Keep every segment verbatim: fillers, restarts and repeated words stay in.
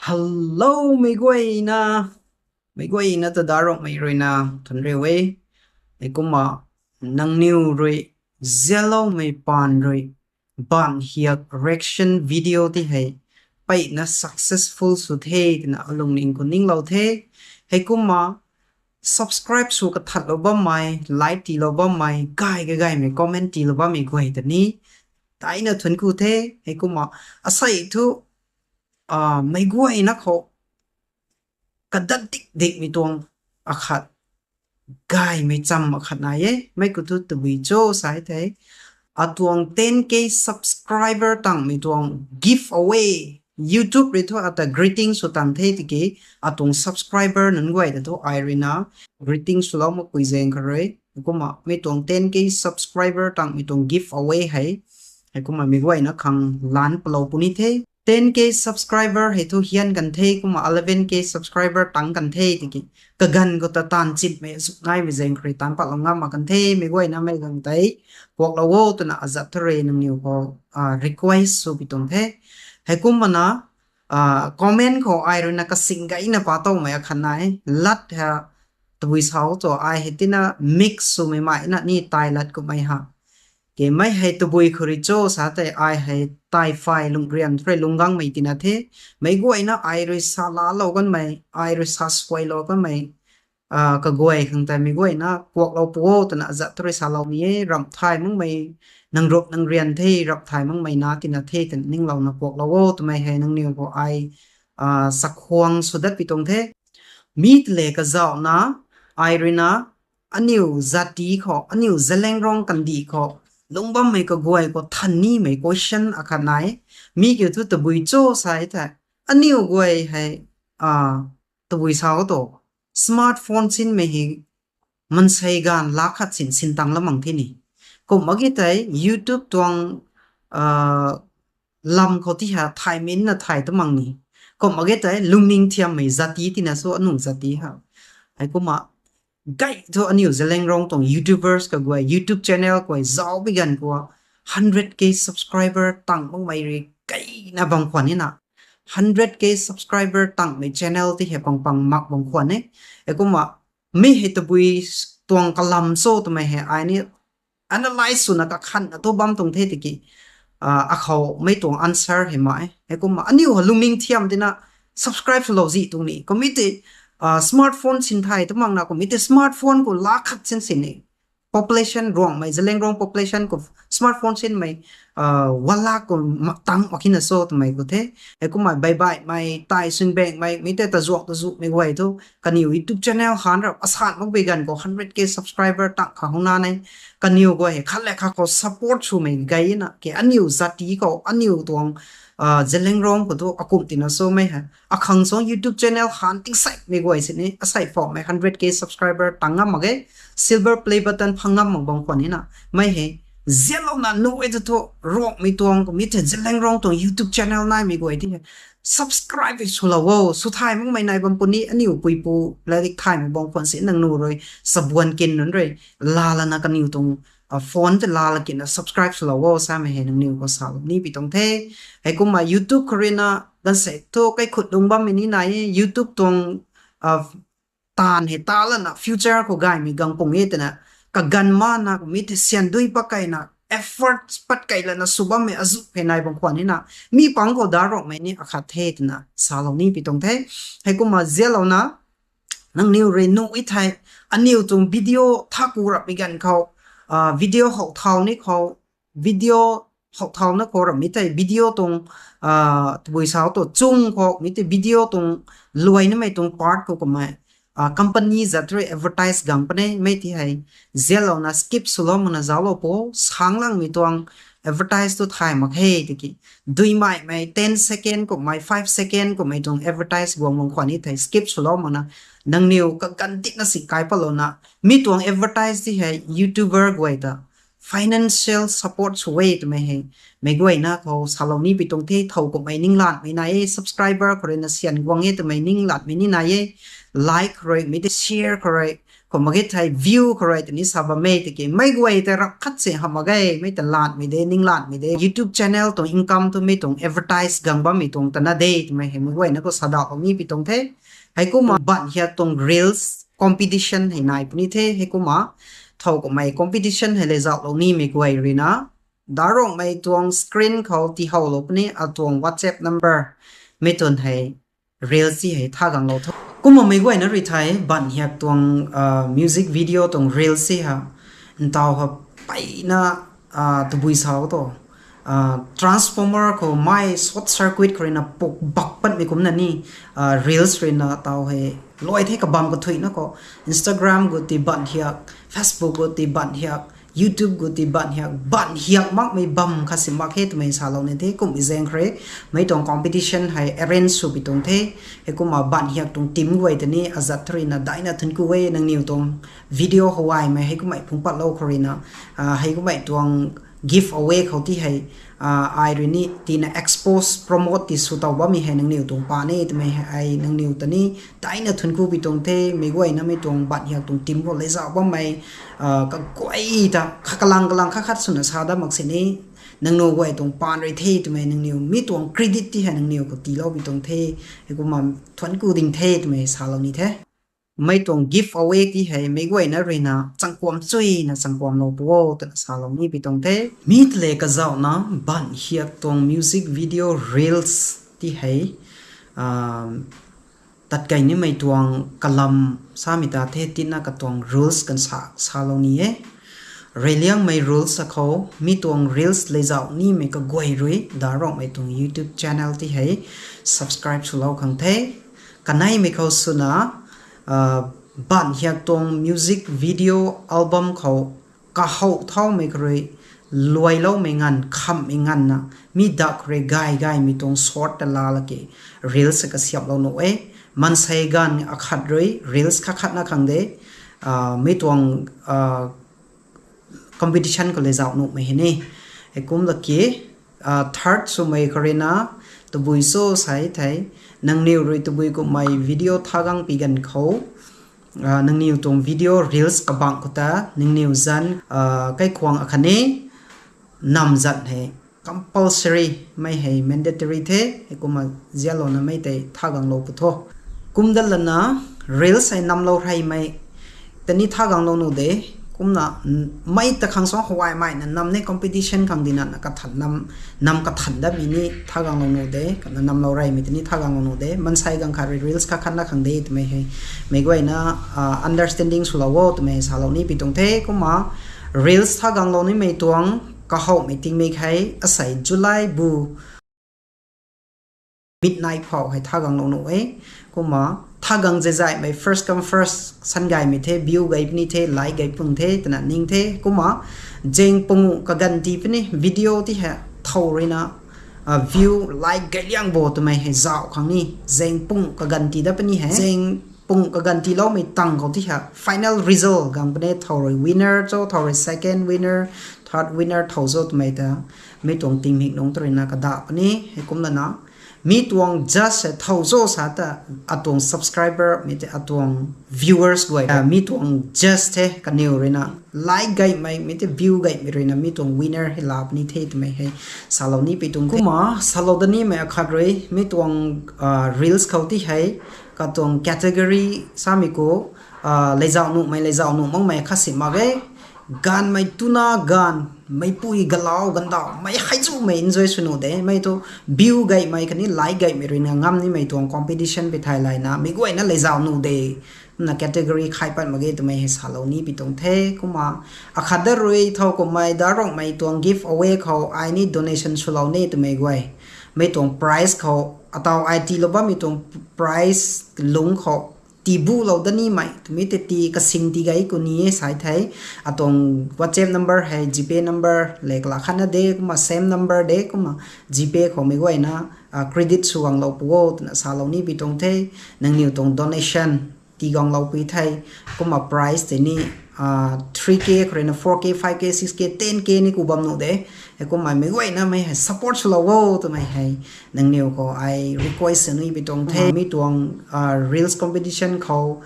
Hello, mei guayna. Mei guayna ta daruangmei ruina thunc riu e. Heikumna nangniw rui zialoumei paan rui baanc hiak reaction video tei hei mpeyna successful sw the twna alungning khou ninglou the. Heikumna subscribe sw kathatlou bammei, like tiilou bammei, gay kagaymei comment tiilou bammei guay ta ni daina thuanc ku the. Heikumna asei thu mei guayna khou kadat dikdikmei tuang akhat, gaymei cham akhat nai e. Mei khou thu tabui cho sa thei, atuang ten K subscriber tangmei tuang giveaway, YouTube rui thu ata greeting sw tang the tiki, atuang subscriber nunc guay ta thu ai ruina greeting swlou makpui zaeng kha rui. Heikumna mi tuang ten K subscriber tangmei tuang giveaway hei, heikumna mei guayna khang lan palou puni the. Ten K subscriber hei thu hian kan the, kumna eleven K subscriber tang kan the tiki, kaganv khou ta taanv chitmei azuh naimei zaeng kha rui taanc patlou ngam mak kan the. Mei guayna mei gang tei kuaklou o twna azat thu rui nangniw khou request sw pi tuang the. Heikumna comment khou ai ruina kasing gayna pa towmei akhat nai, lat ha tabui sau tu ai hei tina mix swmei maina ni tai lat kummei ha. Ke mei hei tabui khou rui cho sa tei ai hei taiphay lungrian thu rui lungc gangmei tina the. Mei guayna ai rui sa laalou kanmei, ai rui sa suailou kanmei kaguay khang tei mei guayna kuaklou pu o twna azat thu rui salou ni e. Ramh thay makmei, nang rup nang rian the, ramh thay makmei na tina the twna ninglouna kuaklou o twmei hei nangniw khou ai sakhuang sw dat pi tuang the. Mi tei le kazauhna, ai ruina aniu zati khou, aniu Zeliangrong kandih khou lungc bammei kaguay khou than nimei question akhat nai. Mi kiu thu tabui cho sa thei, aniu guay hei tabui sau tu smartphone sinmei hei mansei ganv lak khat sin sin tang lamang the ni. Kum mak ge tei YouTube tuang lam khou ti ha thay minna thay ta mak ni. Kum mak ge tei lungning thiammei zati tina so anu zati ha. Heikumna gay thu aniu Zeliangrong tuang YouTubers kaguay, YouTube channel guay zauc bi ganv khou hundred K subscriber tang makmei rui gayna bam khwan nina, hundred K subscriber tangmei channel tei hei pang pang mak bam khwan e. Heikumna mi hei tabui tuang kalam cho twmei hei ai ni analyze swna kakhanna thu bam tuang the tiki, akhou mei tuang answer hei mai. Heikumna aniu ha lungning thiam tina subscribe swlou zi tuang ni. Kum mi tei smartphone sin thay ta makna, kum mi tei smartphone khou lak khat sin sin ni. Population Ruangmei, Zeliangrong population khou smartphone sinmei one lakh khou tang mak khina so twmei khou the. Heikumna baibaihmei, tai swinbangmei, mi tei tazuak tazuhmei guay thu kaniw YouTube channel han rap asan mak bi ganv khou hundred K subscriber tang kha hung na ne. Kaniw guay hei khat le khat khou support swmei gayna ke aniu zati khou, aniu tuang Zeliangrong khou thu akum tina somei hei akhang song YouTube channel han tingsaimei guay sini asei phauhmei hundred K subscriber tang ngam mak e, silver play button phang ngam mak bam khwan nina. Mei hei zialouna nuh e tu thu Ruangmei tuang kum mi tei Zeliangrong tuang YouTube channel naimei guay ti hei subscribe swlou o, sw thay makmei nai bam puni. Aniu puipu lairik thaymei bam khwan si nangniw rui sabuan kin nunc rui laalana kaniw tuang phone tei laala kinna subscribe swlou o samei hei nangniw khou salou ni pi tuang the. Heikumna YouTube khou ruina ganvsaekc thu kaikhut lungc bammei ni nai e. YouTube tuang taanv hei ta lana future khou gaymei gang pung e twna kaganv mana kum mi tei syan dui pat keyna, effort pat key lana sw bammei azuh hei nai bam khwan nina, mi pang khou daruangmei ni akhat the twna salou ni pi tuang the. Heikumna zialouna nangniw rui nuh e thei, aniu tuang video thaku rapmei ganv khou, video hou thau ni khou, video hou thauna khou ram mi tei video tuang tabui sau tu chung khou mi tei video tuang luai namei tuang part khou kummei company zat rui advertise gang puni. Mei ti hei zialouna skip swlou makna zauclou pu, sanglangmei tuang advertise tu thay mak khe tiki, duimeimei ten second kummei, five second kummei tuang advertise guang bam khwan ni thei skip swlou makna nangniw kaganv tikna si kai patlouna, mi tuang advertise ti hei YouTuber guay ta financial support sw e twmei hei meic guayna khou salou ni pi tuang the. Thow kummei ninglanmei nai e, subscriber khou ruina syan guang e twmei ninglanmei ni nai e, like khou rui mi tei share khou rui Mak ge thei view khou rui tini sa bam e tiki meic guay tei rap khat se hamh mak ge, mei ta lanmei de, ning lanmei de. YouTube channel tuang income tu mei tuang advertise gang bammei tuang tana de twmei hei meic guayna khou sa dauh lou ni pi tuang the. Heikumna banh hiak tuang reels competition hei nai puni the. Heikumna thow kummei competition hei lei zauhlou nimei guay ruina Daronmei tuang screen khou tihowlou puni atuang WhatsApp number. Mei twn hei reels ti hei tha ganglou tho. Kumna meic guayna rui thei banh hiak tuang music video tuang reels ti ha ntaw ha peyna tabui sa o tu transformer khou mei short circuit khou ruina puk bak patmei kumna ni reels ruina taw hei luai the kabam kathuina khou Instagram gu ti banh hiak, Facebook gu ti banh hiak, YouTube gu ti banh hiak, banh hiak makmei bam khat si mak khe twmei salou ni the. Kumhmei zaeng khou rui mei tuang competition hei arrange sw pi tuang the. Heikumna banh hiak tuang team guay tei ni azat thurina daina thuanc ku e, nangniw tuang video hawaimei heikumhmei phungc patlou khou ruina heikumhmei tuang giveaway khou ti hei ai rui ni tina expose promote ti sw tow bammei hei nangniw tuang paan e twmei hei ai nangniw ta ni daina thuanc ku pi tuang the. Meic guayna mei tuang banh hiak tuang team khou lei zauh bammei kaguay ta kha kalang kalang khat khat swna sa dat mak sini nangniw guay tuang paan rui the twmei nangniw mi tuang credit ti hei nangniw khou tiilou pi tuang the. Heikumna thuanc ku ding the twmei salou ni the. Mei tuang giveaway ti hei meic guayna ruina changkuam chuyna changkuamlou pu o twna salou ni pi tuang the. Mi tei le kazauhna banh hiak tuang music video reels ti hei tat kei nimei tuang kalam samei ta the tina katuang rules kan sa salou ni e. Reyliangmei rules akhou mi tuang reels lei zauh nimei kaguay rui Daronmei tuang YouTube channel ti hei subscribe swlou khang the. Kaneimei khou swna banh hiak tuang music video album khou kahouh thaumei khou rui luailoumei nganv khamhmei nganvna mi dak khou rui gay gaymei tuang short ta laa laki reels kasiamhlou nuh e. Maansei ganv akhat rui reels khat khatna khang de mi tuang competition khou lei zauh nuhmei hei ni. Heikum laki third swmei khou ruina tabui cho sa thei nangniw rui tabui kummei video tha gang pi ganv khou nangniw tuang video reels kabangc khou ta nangniw zanc kaikhwang akhatni nam zanc hei compulsory mei hei mandatory the. Heikumna zialouna mei tei tha ganglou pu tho. Kum dat lana reels hei namlou reymei tei ni tha ganglou nuh de. Kumna mei ta khang suang hawaimei na nam ni competition khang dina na kathan nam kathan datmei ni tha ganglou nuh de. Kana namlou reymei tei ni tha ganglou nuh de. Maansei ganv khat rui reels khat khatna khang de twmei hei meic guayna understanding swlou o twmei salou ni pi tuang the. Kumna reels tha ganglou nimei tuang kahouhmei tingmik hei asei July bu midnight phou hei tha ganglou nuh e. Kumna tha gang zaizaihmei first come first san gaymei the, view gay puni the, like gay pung the twna ning the. Kumna zaeng pungu kaganv ti puni video ti hei thow ruina view like gay liang bo twmei hei zauh khang ni zaeng pungu kaganv ti dat puni hei zaeng pungu kaganv tiiloumei tang khou ti hei final result gang puni thow rui winner cho, thow rui second winner, third winner thow cho twmei ta mi tuang tingmik nungc tw ruina kadah puni. Heikum lana mi tuang judge hei thow cho sa ta atuang subscriber mei tei atuang viewers guay mi tuang judge the kaniw ruina like gaymei mei tei view gaymei ruina mi tuang winner hei laa puni the twmei hei salou ni pi tuang the. Kumna salou dat nimei akhat rui mi tuang reels khou ti hei katuang category samei khou lei zauh nuhmei lei zauh nuh makmei khat si mak e. Gaanvmei tuna gaanv meipui galau gandauh mei hei zumei enjoy sw nuh de. Mei tu view gaymei khatni like gaymei ruina ngam nimei tuang competition pi thai layna meic guayna lei zauh nuh de. Kumna category khai pat mak ge twmei hei salou ni pi tuang the. Kumna akhat dat rui thow kummei Daronmei tuang giveaway khou ai ni donation swlou ni twmei guay mei tuang prize khou ataw ai tiilou bammei tuang prize lungc khou tiibulou dat nimei twmei tei ti kasing ti gay ku ni e sa thei atuang WhatsApp number hei GPay number le kala khatna de. Kumna same number de. Kumna GPay khou meic guayna credit sw ganglou pu o twna salou ni pi tuang the. Nangniw tuang donation tii ganglou pui thei kumna prize tei ni three K khou ruina four K, five K, six K, ten K ni ku bam nuh de. Heikumna meic guayna mei hei support swlou o twmei hei nangniw khou ai request sw ni pi tuang the. Mi tuang reels competition khou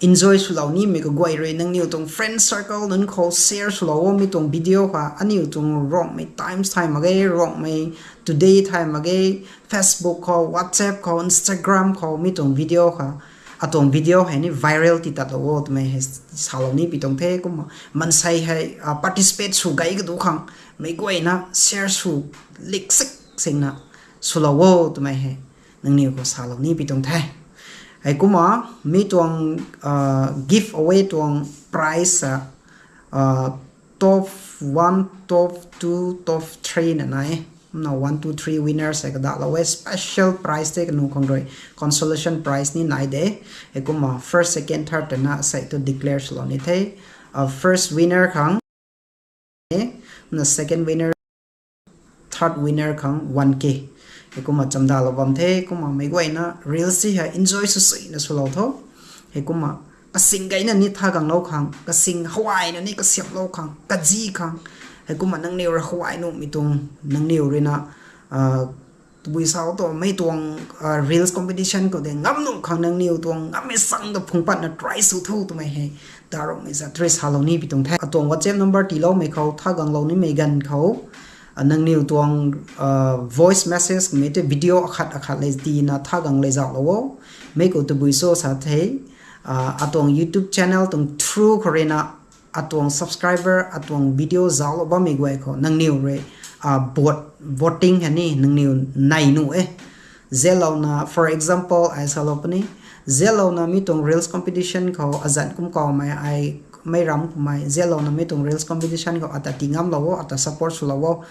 enjoy swlou nimei kaguay rui nangniw tuang friend circle nunc khou share swlou o mi tuang video kha. Aniu tuang Rongmei Times thay mak ge, Rongmei Today thay mak ge, Facebook khou, WhatsApp khou, Instagram khou mi tuang video kha, atuang video hei ni viral ti tatlou o twmei hei salou ni pi tuang the. Kumna mansei hei participate sw gay kadu khang meic guayna share sw liksik singna swlou o twmei hei nangniw khou salou ni pi tuang the. Heikumna mi tuang giveaway tuang prize a top one, top two, top three na nai. Kumna one, two, three winners hei kadahlou e. Special prize tei kanu khang rui consolation prize ni nai de. Heikumna first, second, third twna sei thu declare swlou ni the. First winner khang na second winner, third winner khang one K. Heikumna chamdalou bam the. Kumna meic guayna reels si hei enjoy sw suina swlou tho. Heikumna kasing gayna ni tha ganglou khang, kasing hawaina ni kasiamhlou khang, kazi khang. Heikumna nangniw rui hawai nuhmei tuang, nangniw ruina tabui sau tu mei tuang reels competition khou de ngam nuh khang nangniw tuang ngammei sang ta phungc patna try sw tho twmei hei Daroumei zat rui salou ni pi tuang the. Atuang WhatsApp number tiiloumei khou tha ganglou nimei ganv khou nangniw tuang voice message kummei tei video akhat akhat le tiina tha gang le zauhlou o. Mei khou tabui cho sa the, atuang YouTube channel tuang through khou ruina atuang subscriber, atuang video zauhlou bammei guay khou nangniw rui voting hei ni nangniw nai nuh e. Zelouna, for example ai salou puni, zelouna mi tuang reels competition khou azanc kum kawmei ai mei ram kummei zelouna mi tuang reels competition khou ata tii ngamlou o, ata support swlou o,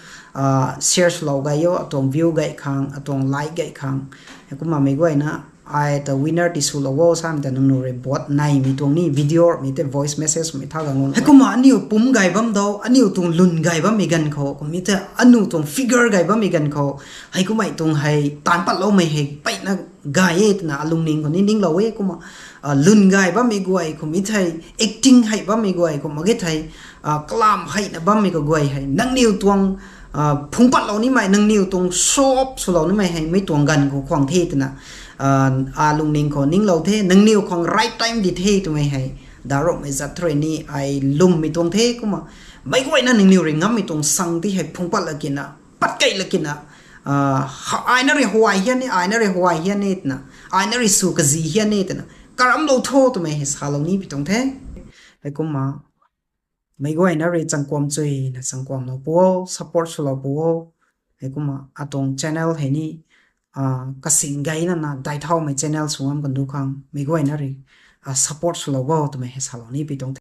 share swlou gay o, atuang view gay khang, atuang like gay khang. Heikumna meic guayna ai ta winner ti swlou o samei ta nangniw rui vote naimei tuang ni video mei tei voice message mei tha gang o. Heikumna aniu pumc gay bam dou, aniu tuang lwn gay bammei ganv khou kummei tei aniu tuang figure gay bammei ganv khou heikumhmei tuang hei taanc patloumei hei peyna gay e twna alungning khou ni ninglou e. Kumna lwn gay bammei guay kummei thei, acting hei bammei guay khou mak ge thei, kalam heina bammei kaguay hei nangniw tuang phungc patlou nimei, nangniw tuang show off swlou nimei hei mei tuang ganv khou khwang the twna alungning khou ninglou the. Nangniw khwang right time di the twmei hei Daroumei zat rui ni ai lwmmei tuang the. Kumna meic guayna nangniw rui ngammei tuang sang ti hei phungc pat lakina, pat key lakina, aina rui hawai hian e, aina rui hawai hian e twna, aina rui sw kazi hian e twna karamlou tho twmei hei salou ni pi tuang the. Heikumna meic guayna rui changkuam chuina changkuamlou pu o, support swlou pu o. Heikumna atuang channel hei ni kasing gayna na daic thaumei channel sw ngam kan du khang meic guayna rui support swlou o twmei hei salou ni pi tuang the.